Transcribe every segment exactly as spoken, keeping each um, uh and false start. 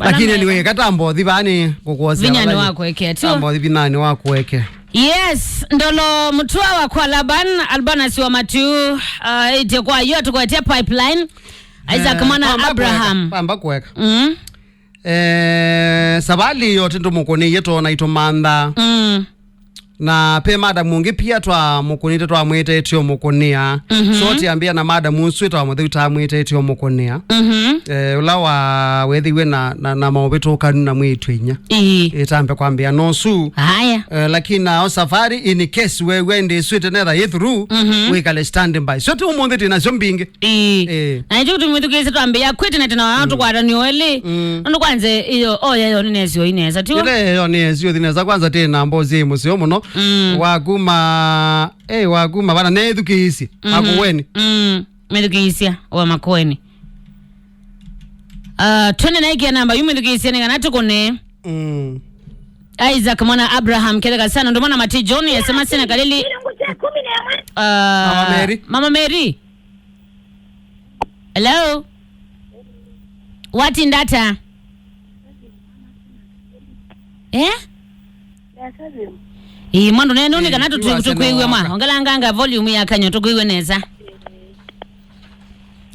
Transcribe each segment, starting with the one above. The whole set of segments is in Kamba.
Lakini anyway, kata mbothi vani kukuosea vinyani wa kuekea, tio? Mbothi vinyani wa kuekea. Yes, Ndolo Mutua wa kwa Laban, Albanasi wa Matu, uh, ĩtye kwa yo tukwetya pipeline. Isaac, eh, mwana pamba Abraham. Kueka, pamba kueka. Mm. Eh, savali yote ndũmũkũnĩie tona itũmantha. Mm. Na pe madam ũngĩ pia twamũkũnĩte, twamwĩtĩte ũmũkũnĩa. Mhm. So tiambĩa na madam ũsu twamũtheu tamwĩtĩte ũmũkũnĩa. Mhm. Eh, ũla wa wethiwe na, na, na maũvĩtũkanu na mwĩĩtu inya. Ĩĩ. Ĩtambe kwambĩa nosu. Haya. Eh, lakini nao safari, in case we wende swete netha ye through, mhm, wĩkale standby. So ti ũmũnthĩ tĩ nasyo mbingĩ. Ĩĩ. Eh. Na nĩkyo tũmwĩthukĩĩsye twambĩĩa kwĩtĩ na tena wa tũkwatanĩo elĩ. Mm. Nũndũ kwanza ĩyo, oh, ĩyo nĩ nesio inesa, tiwa? Ĩla ĩyo nĩ nesio inesa, kwanza tĩ na mbozi ĩ mũseo mũno. Mm. Wa kuma, eh, wa kuma vana nethukĩĩsye. Mhm. Makueni. Mm. Methukĩĩsya wa Makueni. Uh, twende na ĩkĩa namba yu methukĩĩsye nĩ kana tũkũne. Mm. Isaac mwana Abraham ketheka sana ndo mwana Mati John yasema sina kalili. Ilungu cha kumi na ĩmwe. Uh, Mama Mary. Mama Mary. Hello? What in data? Eh? Ĩĩ, mwandu nenu nĩ kana tũkwĩw'e mwa. Ongelanganga volume ya kanyo tũkwĩw'e nesa.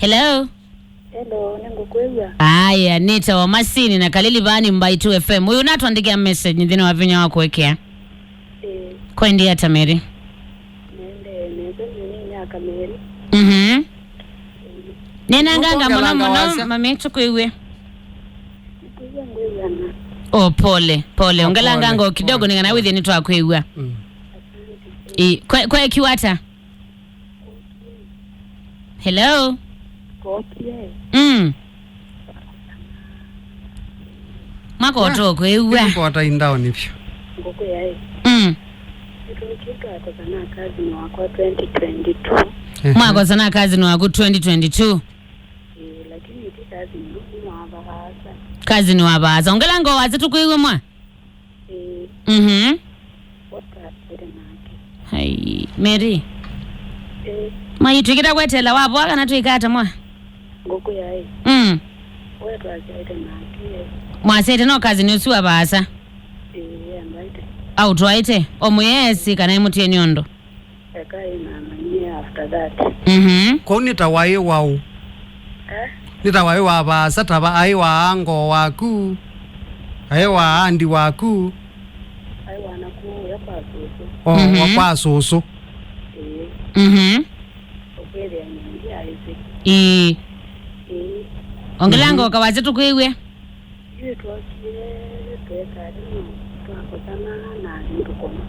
Hello? Hello, nĩngũkwĩw'a. Aya, nĩtawa Masini na Kalili vani Mbaitũ F M. Ũyũ natwandĩkĩa message nthĩnĩ wa vinya wa kũekea. Ĩĩ. Kwendi ata Mary? Nende nesa nini ya Kameri. Mhm. Nenanganga mũno mũno, mami, tũkwĩw'e. Nĩkwĩw'a ngwĩw'ana. Oh, pole, pole. Oh, ongelanganga pole, o kidogo pole, nĩ kana wĩthĩe nĩtwakwĩw'a. Mm. Ĩĩ, kwe-, kwekiwa ata? Hello? Kokie. Mm. Mwaka ũtũkwĩw'a. Nĩkũkota indaoni vyũ. Ngũkwĩaĩ. Mm. Nĩtũkĩtwa akosana kazi mwaka wa twenty twenty-two. Ehe. Mwakosana kazi nĩ waku twenty twenty-two. Ĩĩ, lakini ti kazi nĩ wa vaasa. Kazi nĩ wa vaasa. Ongela ngoo wase tũkwĩw'e mwa? Ĩĩ. Mhm. Wataĩte nake. Hai, Mary. Ĩĩ. Maitwĩkĩta kwetela wavoa kana twĩkata mwa? Ngũkwĩaĩ. Mm. We twasyaĩte nake. Mwasyaĩte no kazi nĩ ũsu wa vaasa? Ĩĩ, andaĩte. Aũtwaĩte? O mũyesi kana ĩmũtie nĩ ũndũ? Eka ĩnamanyie after that. Mhm. Kũu nĩ ta waĩ waũ? Eh? Nĩ ta waĩ wa vaasa, ta va-, aĩ wa ango waku, aĩ wa andi waku. Aĩ wa naku ũya kwa sũsũ. O, mhm, wa kwa sũsũ. Ĩĩ. Mhm. Ũkwĩthĩa nyingi aĩsĩ. Ĩĩ. Ĩĩ. Ongelanga, mhm, ũkawasya tũkwĩw'e. Yu twokie, twekale no twakosana na nthũkũma.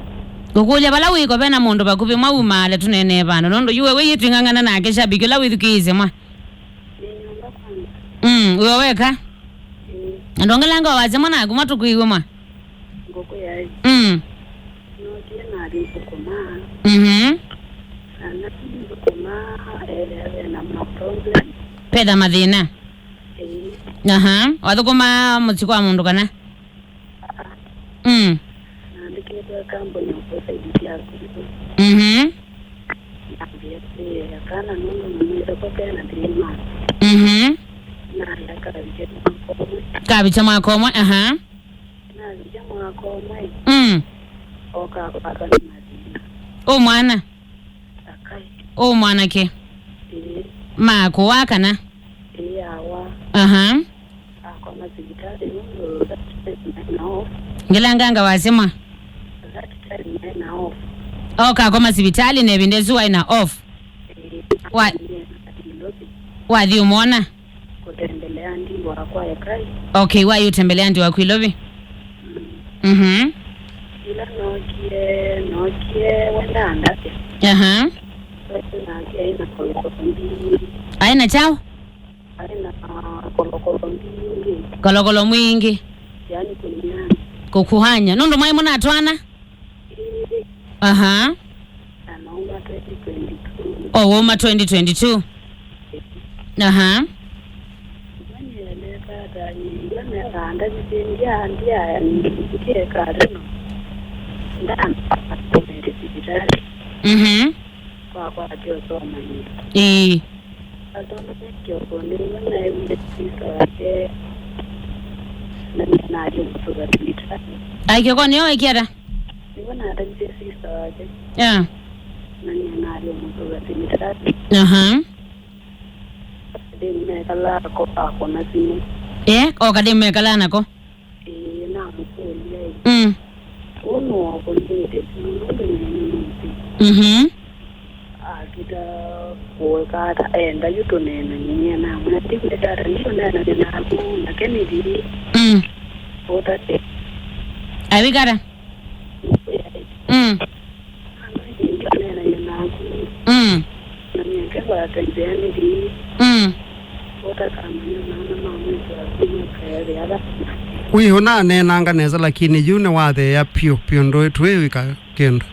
Ngũkũlya vala wĩko vena mũndũ vakuvĩ mwaumaale tũneenee vandũ, nũndũ yu we wĩyĩtw'ĩng'ang'ana nake shabiki ũla wĩthukĩĩsye mwa. Nĩ nyũmba kwanza. Mm, wĩo weka? Ĩĩ. Na ndongelanga wasya mwa naku mwa tũkwĩw'e mwa. Ngũkwĩaĩ. Mm. Nookie nathi nthũkũma. Mhm. Na nathi nthũkũma, ethĩa ve na ma problem. Petha mathĩna. Ĩĩ. Aha. Wathũkũma mũsyĩ kwa mũndũ kana? Aa. Mm. Naandĩkĩtwe kambuni ya kũsaidia kũndũ. Mhm. Nambĩa kwĩea kana nũndũ nĩmwĩte ko kena thĩna. Mhm. Naya kavikya mwaka ũmwe. Kavikya mwaka ũmwe, aha. Navikya mwaka ũmwe. Mm. Okakwatwa nĩ mathĩna. Ũ mwana? Akai. Ũ mwanake? Ĩĩ. Makũwa kana? Ĩĩ, awa. Aha. Akoma sivitalĩ nũndũ that time naĩ na off. Ngilanganga wasya mwa? That time naĩ na off. Oka akoma sivitalĩ na ĩvinda ĩsu waĩ na off? Ĩĩ. Wa- Nairobi. Wathi ũmwona? Kũtembelea ndi wakwa ekai. Okay, waĩ ũtembelea ndi waku Ilovi? Mm. Mhm. Ĩla nookie, nookie wenda andasya. Aha. Nake aĩ na kolokolo mbingĩ. Aĩ na kyaũ? Aĩ na kolokolo mbingĩ. Kolokolo mwingĩ. Yaani kũniana. Kũkuhanya. Nũndũ mwaĩ mũnatwana? Ĩĩ. Aha. Na nauma twenty twenty-two. Oh, wauma twenty twenty-two. Aha. Manyeleka tani, ila mekanda ndia, ndia, ndia, kare no. Ndana, sibitali. Mhm. Kwa, kwa, kio soma ni. Ĩĩ. Athomete kĩoko nĩw'o naĩw'ĩte Kristo wake. nalio mũtũka Dimitri. Ai, kĩoko nĩyo wĩkie ata? Nĩvo natavĩtye sister wake. Yeah. Na nyie nalio mũtũka Dimitri. Aha. Kademu mekalaa ko akona simũ. Eh, o kademu mekalaa nako? Ĩĩ, namũkũlya ĩ. Mm. Ũũ nũũkũnĩte simũ nũndũ nyie nĩnĩsĩ. Mhm. Akita kũweka ata enda yu tũneenany'e nyie namwĩa, ndikwĩta ata nĩtũneenany'a naku na Kennedy. Mm. Ũtate. Awikata? Mm. Ndiũneenany'a naku. Mm. Na nyie ngekwata nzĩa nĩthi. Mm. Ũtakamanya maana ma mwĩĩtu waku nũkaethĩa vala. Wĩ ũnaneenanga nesa, lakini yu nĩwatheea pyũ pyũ, ndũ twĩwĩka kĩndũ.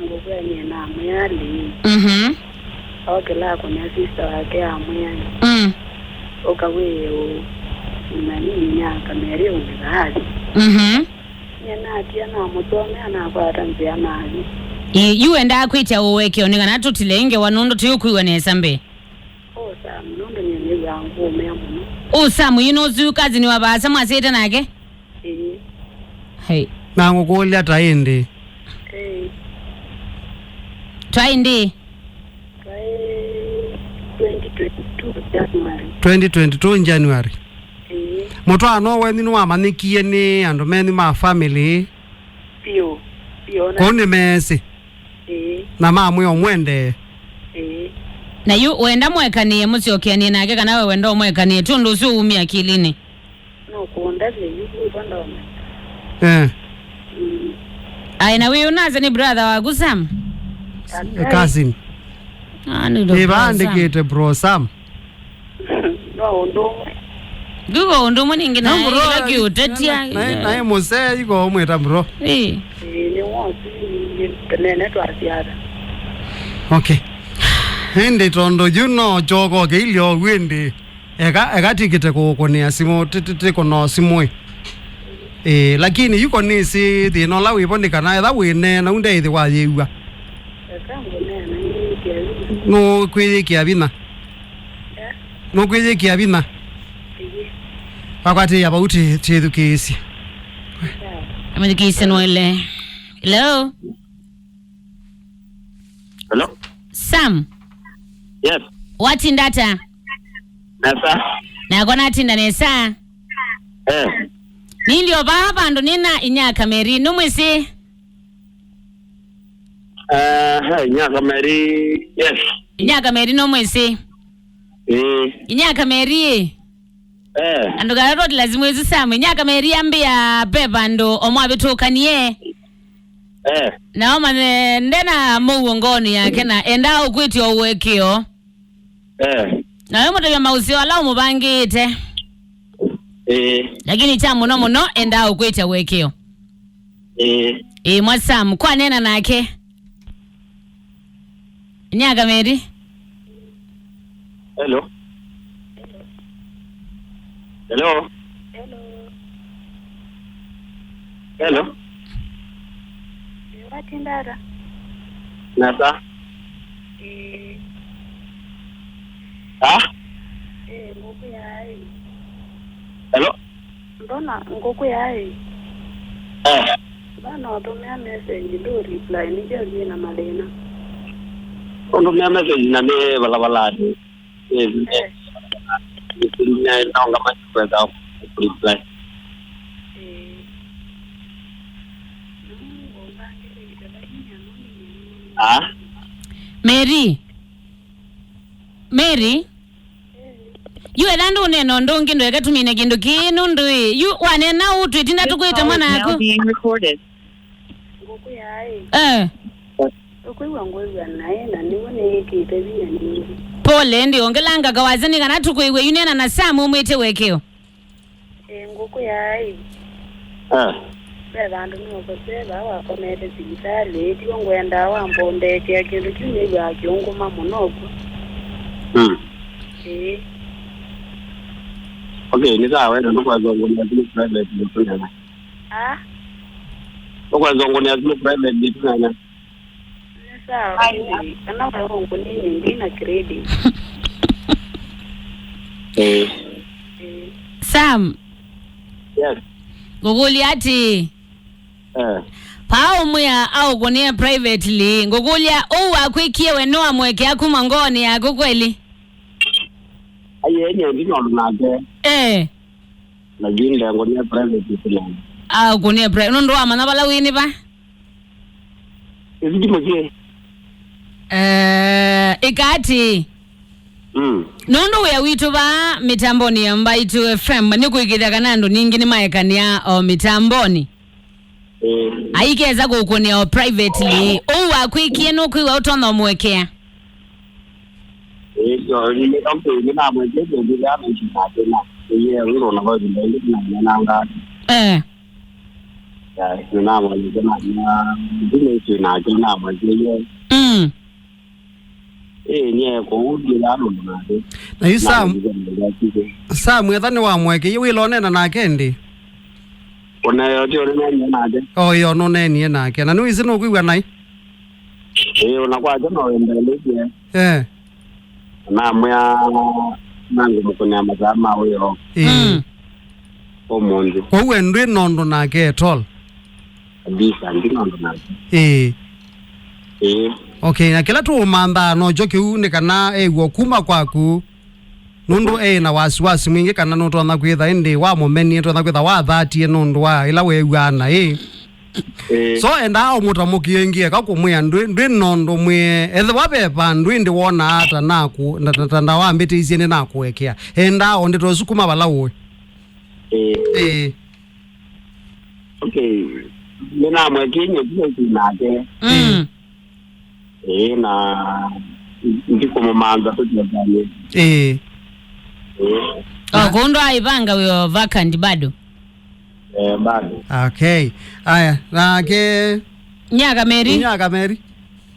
Ngũkwĩa nyie namwĩa alĩ. Mhm. Okĩla akũnĩa sister wake amwĩa, mm, ũka wĩe ũ, nani, nyaka Mary ũmĩthaasya. Mhm. Nyie natia namũsomea nakwata nzĩa nathi. Ĩ, yu endaa kwĩtya ũekeo nĩ kana tũtile ngewa nũndũ tũyũkwĩw'a nesa mbee. Ũ Sam, nũndũ nyie nĩw'aa ngũũmĩa mũno. Ũ Sam, yu nũsu cousin wa vaasa mwasyaĩte nake? Ĩĩ. Hey. Na ngũkũlya ta ĩndĩ. Ĩĩ. Twaĩ ndĩ? Twaĩ twenty twenty-two January. Twenty twenty-two January. Ĩĩ. Mũtwaano wenyu nĩwamanyĩkie nĩ andũ menyu ma family? Biũ, biũ, ona kũu nĩmeesĩ? Ĩĩ. Na mamwĩa ũmwendee? Ĩĩ. Na yu wenda mũekanĩe mũsyokeanĩe nake, kana we wenda ũmwekanĩe tu ũndũ ũsu ũumie akilinĩ? Nũkũndavya yu kwĩva ndona. Eh. Mm. Ai, na wĩ ũnasya nĩ brother waku Sam? Kakai. Cousin. Ah, nĩ ndo brother Sam. Nĩvaandĩkĩte bro Sam. No ũndũ ũmwe. Nduko ũndũ ũmwe ningĩ na no, bro, ĩla kĩũtetia. Naĩ, naĩ mũsee iko ũmwĩta bro. Ĩĩ. Ĩĩ, nĩ wosi nene twasyata. Okay. Ĩndĩ tondũ yu no kyoko kĩilyo ũu ĩndĩ. Eka, eka tikĩte kũkũnĩa simũ, ti, ti, ti kũnoo simũ ĩ. Ĩĩ, lakini yu ko nĩsĩ thĩna ũla wĩvo nĩ kana etha wĩneena u ndeĩthĩ wayĩw'a. Eka ngũneena, nĩnĩkĩa vinya. Nũkwĩyĩkĩa vinya? Eh? Nũkwĩyĩkĩa vinya? Ĩĩ. Vakwatĩĩa vau ti, tithukĩĩsye. Sawa. Amethukĩĩsye noele. Hello? Hello? Sam. Yes. Watinda ata? Nesa. Nakwa natinda nesa. Eh. Nĩndĩ o vaa vandũ nĩna inyaka Mary, nũmwĩsĩ? Eh, inyaka Mary, yes. Inyaka Mary nũmwĩsĩ? Eh. Inyaka Mary ĩ? Eh. Andũ kana toti lazima ĩsu Sam, inyaka Mary ambĩa ve vandũ o mwavĩtũkanie. Eh. Nao mane ndena mũuo ngoonĩ yake na endaa ũkwĩtya ũekeo. Eh. Na we mũtavya mausio ala ũmũvangĩĩte. Eh. Lakini kya mũno mũno endaa ũkwĩtya ũekeo. Eh. Ĩĩ, mwa Sam, kwaneena nake. Nyaka Mary. Hello. Hello. Hello. Hello. Ĩĩ, watinda ata? Nesa. Ĩĩ. Ha? Ĩĩ, ngũkwĩa ĩĩ. Hello. Ndona ngũkwĩa ĩĩ. Eh. Ndona ũtũmĩa message ndũ reply nĩkyo yĩ na mathĩna. Ũndũmĩa message na nĩ valavalani. Ĩĩ, nĩ, nĩ, nĩ, nonga makwenda reply. Ĩĩ. Ah? Mary. Mary. Yu etha ndũneena ũndũ ũngĩ ndũeke tũmine kĩndũ kĩĩ nũndũ ĩ. Yu waneena ũu twĩtinda tũkwĩte mwana waku. Ngũkwĩa ĩĩ. Eh. Ũkwĩw'a ngwĩw'a naĩ na nĩw'o nĩĩkĩte vinya ningĩ. Pole, ĩndĩ ongelanga kawasya nĩ kana tũkwĩw'e yu neena na Sam ũmwĩte ũekeo. Ĩĩ, ngũkwĩa ĩĩ. Ah. Ve vandũ nũkosee vaa wakomete sivitalĩ, tiw'o ngwendaa wambombeekea kĩndũ kĩu nĩw'aa kĩũngũma mũno ũkw'o. Mm. Ĩĩ. Okay, nĩ sawa, wenda ndũkwenda ngũnĩa simu private nĩtũneena. Ah? Ndũkwenda ngũnĩa simu private nĩtũneena. Nĩ sawa, ĩndĩ kana we ũngũnĩnye ndĩ na credit. Eh. Eh. Sam. Yes. Ngũkũlya atĩĩ, eh, paa ũmwĩa aũkũnĩe privately. Ngũkũlya, ũu wakwĩkie we nĩwamũekea kuma ngoonĩ yaku kweli? Aiye, nye ndi nondũ nake. Eh. Lakini ndengũnĩe privately. Aũkũnĩe pri-, nũndũ wamanya vala wĩ nĩ va? Ĩsu ti mũsyĩ. Eh, ĩka atĩĩ. Mm. Nũndũ wĩa witũ vaa mĩtambonĩ ya Mbaitũ F M nĩ kũĩkĩĩthya kana andũ ningĩ nĩmaekanĩa o mĩtambonĩ. Eh. Aikesa kũkũnĩa o privately. Ũu wakwĩkie nũkwĩw'a ũtonya ũmũekea? Eh, so, ni, okay, nĩnamwekete ndio ya mtu na tena. Yeye ndio na kwa ndio na na. Eh. Ya, nĩnamwekete na na. Ndio nake namwekete. Mm. Ĩĩ, nyie kũu ndiĩlaa nũndũ nake. Na yu Sam, Sam, etha nĩwamũekeie, wĩla ũneena nake ĩndĩ? Ũneo ti ũnenenie nake. O, ĩyo nũneenie nake. Na nĩwĩsĩ nũkwĩw'a naĩ? Ĩĩ, ũna kwakya no wendeelĩtye. Eh. Namwĩa nangũmũkũnĩa masaa ma wĩoo. Ĩĩ. Mm. Ũmũnthĩ. Kwoou we ndwĩ nondũ nake at all? Kabisa, ndi nondũ nake. Ĩĩ. Ĩĩ. Okay, na kĩla tũũmanthaa nokyo kĩu nĩ kana ew'a kuma kwaku. Nũndũ e na wasiwasi mwingĩ kana nũtonya kwĩtha ĩndĩ wamũmenie, nũtonya kwĩtha wathatie nũndũ wa ĩla weew'aa naĩ. Ĩĩ. So endaa ũmũtamũkie ĩngĩ, eka kũmwĩa ndwĩ, ndwĩ nondũ mwĩe. Ethĩwa ve vandũ ĩndĩ wonaa ta naku, na, na, ta ndawambĩtĩisye nĩnakũekea. Endaa o ndeto ĩsu kuma vala ũĩ. Ĩĩ. Ĩĩ. Okay. Nĩnamwekie nyeki nake. Mm. Ĩĩ, na ndikũmũmantha tũtiatanĩe. Ĩĩ. Ĩĩ. Oh, kũndũ aivanga wĩ o vacant bado? Eh, bado. Okay. Aya, nake Nyaka Mary? Nyaka Mary.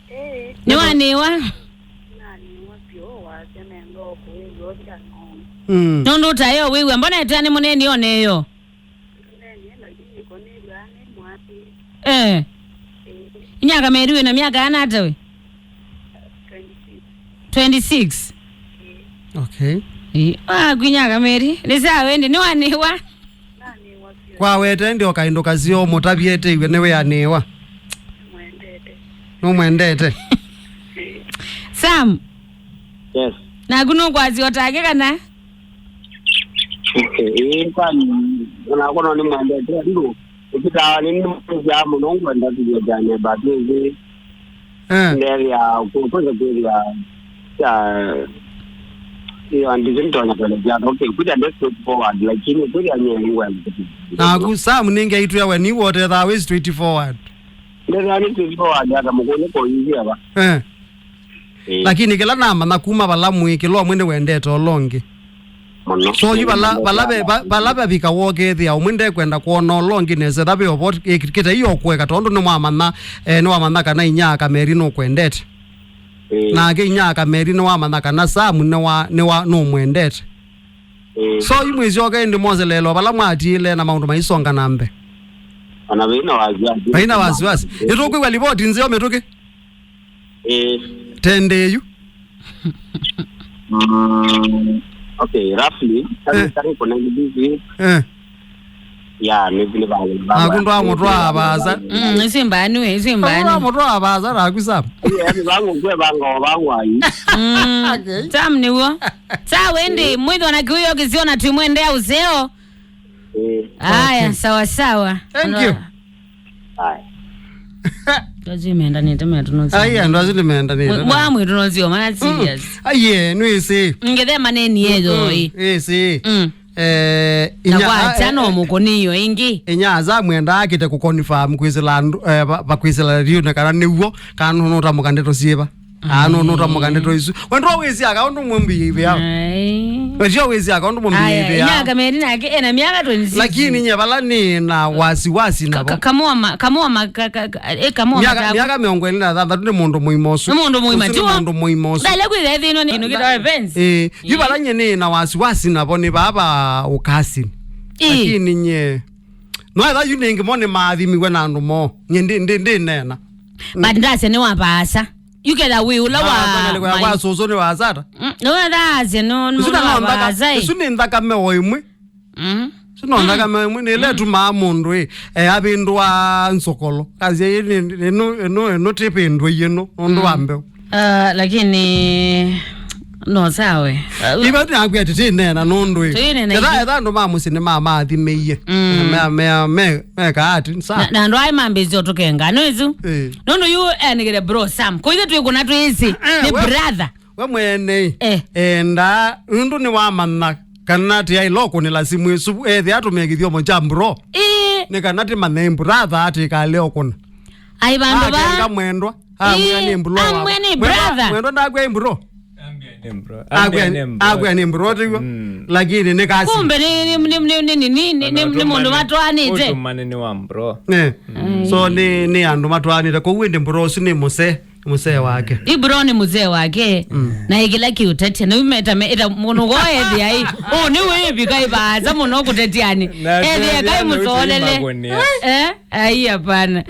Ĩĩ. Nĩwanĩwa? Naniwa vyũ, wasya nenda ũkũĩw'a ũkya no. Mm. Nũndũ ũtayo wĩw'a, mbona ĩtani mũneni oneyo? Nĩnenie, lakini ĩko nĩw'aa nĩ mwati. Eh. Ĩĩ. Myaka mĩeri wĩ na myaka yana ata we? Twenty-six. Twenty-six? Ĩĩ. Okay. Ĩĩ. Ah, kwĩ myaka mĩeri. Nĩ sawa ĩndĩ, nĩwanĩwa? Nanĩwa vyũ. Kwawete ndi o kaĩndũ kaseo mũtavye ĩtĩw'e nĩwĩanĩwa? Nĩmwendete. Nũmwendete? Ĩĩ. Sam. Yes. Naku nũkwasya o take kana? Ĩĩ, kwani, onakwa no nĩmwendete andũ. Ũkĩtaa nĩnĩmwĩsyaa mũno ngwenda kũw'o Jane, but ĩndĩ eh, ndethĩa kũkwĩsa kwĩthĩa ya, iyo andĩsĩ nĩtonya kũelesya. Okay, kwĩthĩa ndĩ straight forward, lakini kwĩthĩa nyie ngwenda kũtĩĩa. Naku Sam nĩngeitwĩa we nĩw'o ũtethaa wĩ straight forward. Ndethĩa nĩ straight forward, ata mũkũnĩ kũyĩthĩa va. Eh. Ĩĩ. Lakini kĩla namanya kuma vala mwĩ, kĩla ũmwe nĩwendete ũla ũngĩ. Mũno. So, yu vala, vala ve-, va-, vala vavika wokethĩa ũmwe ndekwenda kwona ũla ũngĩ nesa, etha ve ovo kĩ-, kĩtei o kũeka, tondũ nĩwamanya, eh, nĩwamanya kana inya Akameri nũkwendete. Ĩĩ. Nake inya Akameri nĩwamanya kana Samu nĩwa-, nĩwa-, nũmwendete. Ĩĩ. So, yu mwĩsyoka ĩndĩ mwoselelo vala mwatiĩle na maũndũ maisonga na mbee. Ona vaina wasiwasi. Vaina wasiwasi. Ĩtũkwĩw'a livoti nzeo mĩtũkĩ? Ĩĩ. Tendee yu. Mm, okay, roughly, kari, eh, kari kuna hivi. Eh. Ya, ni vile vale. Naku ndwamũtwaa vaasa. Mm, ĩsu mbani we, ĩsu mbani. Ndwamũtwaa vaasa naku Sam. Ĩĩ, yani vangu kwe vangu, vangu ai. Mm, okay. Sam nĩw'o. Sawa ĩndĩ, mwĩthwa na kĩwĩo kĩseo na twĩmwendea ũseo. Eh. Aya, okay. Sawa sawa. Thank you. Aya. Ndwazi mendanĩte metu no. Ai, andũ asu nĩmendanĩte. Mwa mwĩtu no sio mana serious. Aiye, nĩwĩsĩ. Ngĩthe maneni eyo ĩ. Ĩsĩ. Mm. Eh, na inya, kwa ah, chano eh, mũkũnĩo ĩngĩ. Inya aza mwenda akĩte kũconfirm kwĩsĩla andũ, eh, va-, vakwĩsĩla redio na kana nĩw'o, kana nũtamũka ndeto syĩva. Aa, no, no, tamũka ndeto isu. We ndwawĩsĩ aka ũndũ mũmbĩĩvĩa. Ai. We ndwawĩsĩ aka ũndũ mũmbĩĩvĩa. Aya, myaka mĩeri nake, ena myaka twenty-six. Lakini nye vala nĩ na wasiwasi navo. Ka-, ka-, kamũa ma-, kamũa ma-, ka-, ka-, ka-, eh, kamũa myaka, mataku. Myaka mĩongo ĩlĩ na thanthatũ nĩ mũndũ mũima ũsu. Nĩ mũndũ mũima, ũsu nĩ tiwa? Mũndũ mũima ũsu. Ndale kwĩtha ĩthĩnwa nĩ kĩndũ kĩtawa events. Eh, yu vala nye nĩ na wasiwasi navo nĩ vava ũkasini. Eh. Lakini nye, no etha yu nĩngĩ mo nĩ maathimiwe na andũ mo. Nye ndi, ndi, ndi nena. But ndasya nĩ wa vaasa. Yu ketha wĩ ũla wa, ah, kwa, kwa, mai-, kwa sũsũ nĩ wa Sata. Mm, no, that's, no, no, isu no, na no nthaka, vaasa, eh. Isu nĩ nthakame o ĩmwe. Mm. Sino nthakame ĩmwe nĩ ĩla ĩtumaa mũndũ ĩ, eh, avĩndũa nsokolo. Kasi ĩ, ĩ, ĩ, ĩno, ĩno, ĩno tĩvĩndũa ĩ ĩno, nũndũ wa mbeu. Ah, lakini no sawe. Ah, iva nakwia tĩtĩneena nũndũ ĩ. Tũineena etha, ithu- etha andũ ma mũsyĩ nĩmamathimĩie. Mm. Me, me, me, meka ati, sa. Na, na andũ aĩ mambĩsyo tũkenga, no isu? Eh. Nũndũ yu enĩkĩte bro Sam. Kũithe twĩ kũna twĩsĩ. Eh, nĩ we- brother. We mwene, eh, enda, nũndũ nĩwamanya kana tĩaĩla ũkũnĩla simũ ĩsu, ethĩa atũmĩe kĩthyomo kya mbro. Ĩĩ. Nĩ kana tĩmanye mbro atha atĩkale ũkũna. Ai, vandũ va- akenga mwendwa, amwĩa nĩ mbro wako. Amwĩa nĩ brother. Mwendwa, mwendwa ndakwĩa mbro. Ambia nĩ mbro. Ambia nĩ mbro. Akwĩa nĩ mbro, tiguo? Mm. Lakini nĩ kasi. Kumbe nĩ, nĩ, nĩ mũndũ matwaanĩte. Ũtũmani nĩ wa mbro. Eh. Mm. So nĩ, nĩ andũ matwaanĩte. Kwoou ĩndĩ mbro ũsu nĩ mũsee. Mũsee wake. Ibro nĩ mũsee wake. Mm. Na ĩkĩla kĩũtetia. Na umeta me ĩta mũndũ go ethĩa ĩ. Ũ nĩ wĩvika ĩvaasa mũno kũtetiani. Na ethĩa kai mũsolele. Eh, ai hapana.